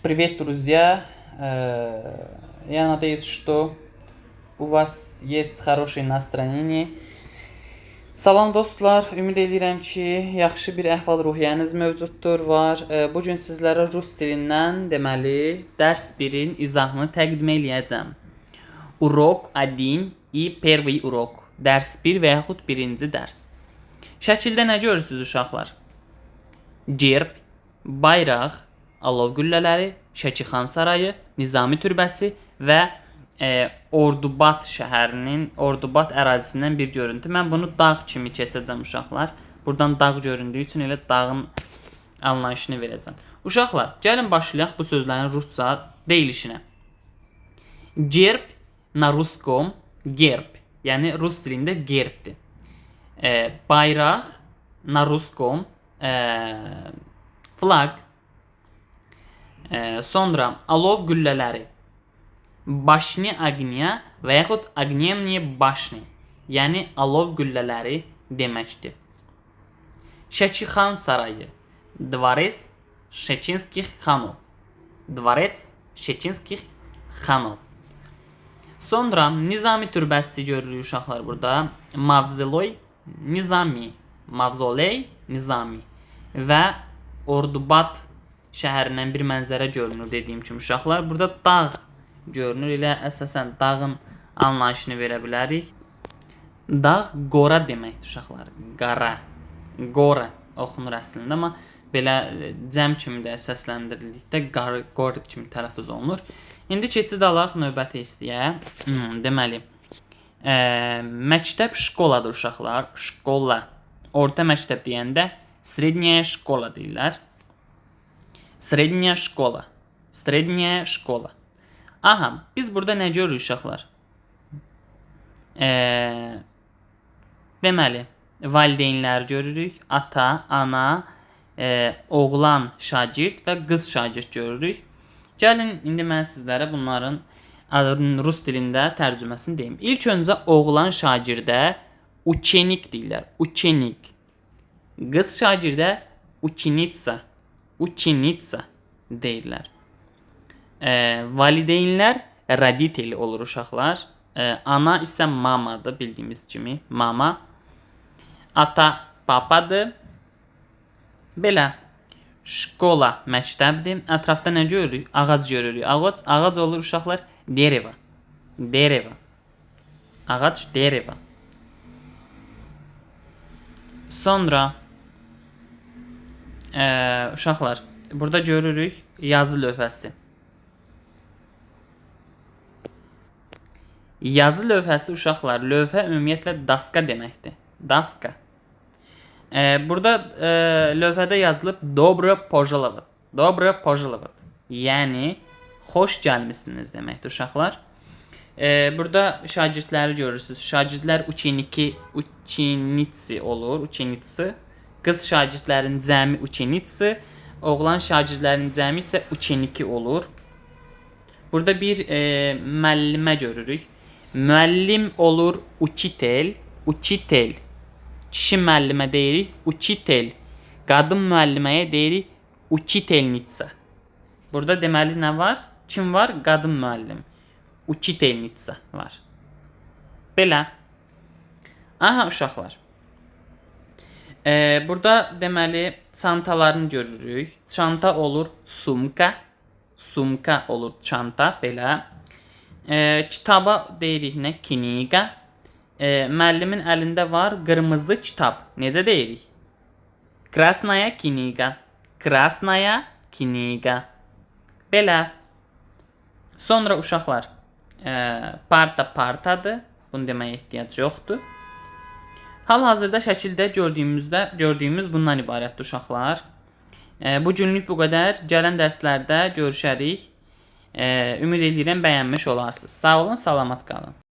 Привет, друзья! Я надеюсь, что у вас есть хорошее настроение. Salam dostlar, ümid eləyirəm ki, yaxşı bir əhval-ruhiyyəniz mövcuddur, var. Bu gün sizlərə rus dilindən, deməli, dərs 1-in izahını təqdim eləyəcəm. Урок 1 и первый урок. Dərs 1 və yaxud birinci dərs. Şəkildə nə görürsüz uşaqlar? Gerb, bayraq, alov güllələri, Şəki Xan Sarayı, Nizami türbəsi və Ordubad şəhərinin, Ordubad ərazisindən bir görüntü. Mən bunu dağ kimi keçəcəm uşaqlar. Buradan dağ göründüyü üçün elə dağın anlayışını verəcəm. Uşaqlar, gəlin başlayaq bu sözlərin rusca deyilişinə. Gerb на русском герб, yəni rus dilində gerbdir. Bayraq на русском флаг. Sonra alov güllələri. Башни огня və yaxud огненные башни, yəni alov güllələri deməkdir. Şəki Xan Sarayı, Дворец Шечинских ханов. Дворец Шечинских ханов. Sonra Nizami türbəsi görürük uşaqlar burada. Mavzoley Nizami, Mavzoley Nizami və Ordubad şəhərindən bir mənzərə görünür dediyim kimi uşaqlar. Burada dağ görünür. Elə əsasən dağın anlayışını verə bilərik. Dağ qora deməkdir uşaqlar. Qara. Qora oxunur əslində, amma belə cəm kimi də səsləndirildikdə qar, qor kimi tələffüz olunur. İndi keçid alaq növbəti hissəyə. Deməli, məktəb şkoladır uşaqlar. Şkola. Orta məktəb deyəndə средняя школа deyirlər. Средняя школа. Средняя школа. Aha, biz burada nə görürük uşaqlar? Deməli, valideynləri görürük. Ata, ana, oğlan şagird və qız şagird görürük. Gəlin indi mən sizlərə bunların rus dilində tərcüməsini deyim. İlk öncə oğlan şagirdə ученик deyirlər. Ученик. Qız şagirdə ученица. Ученица deyirlər. Valideynlər родители olur uşaqlar. Ana isə mamadır bildiyimiz kimi. Mama. Ata papadır. Belə. Şkola məktəbdir. Ətrafda nə görürük? Ağac görürük. Ağac, ağac olur uşaqlar. Дерево. Дерево. Ağac дерево. Sonra uşaqlar, burada görürük yazı lövhəsi. Yazı lövhəsi uşaqlar, lövhə ümumiyyətlə daska deməkdir. Daska. Burada lövhədə yazılıb Dobro пожаловать. Dobro пожаловать. Yəni xoş gəlmisiniz deməkdir uşaqlar. Burada şagirdləri görürsüz. Şagirdlər ученики, ученицы olur, ученицы. Qız şagirdlərin cəmi ученицы, oğlan şagirdlərin cəmi isə ученики olur. Burada bir müəllimə görürük. Müəllim olur учитель, учитель. Kişi müəllimə deyirik учитель. Qadın müəlliməyə deyirik учительница. Burada deməli nə var? Kim var? Qadın müəllim. Учительница var. Belə. Aha uşaqlar. Burada deməli çantalarını görürük. Çanta olur sumka. Sumka olur çanta belə. Kitaba deyirik nə? Kniga. Müəllimin əlində var qırmızı kitab. Necə deyirik? Krasnaya kniga. Krasnaya kniga. Belə. Sonra uşaqlar, parta partadır. Bunu deməyə ehtiyac yoxdur. Hal-hazırda şəkildə gördüyümüz bundan ibarətdir uşaqlar. Bu günlük bu qədər. Gələn dərslərdə görüşərik. Ümid eləyirəm bəyənmiş olarsınız. Sağ olun, salamat qalın.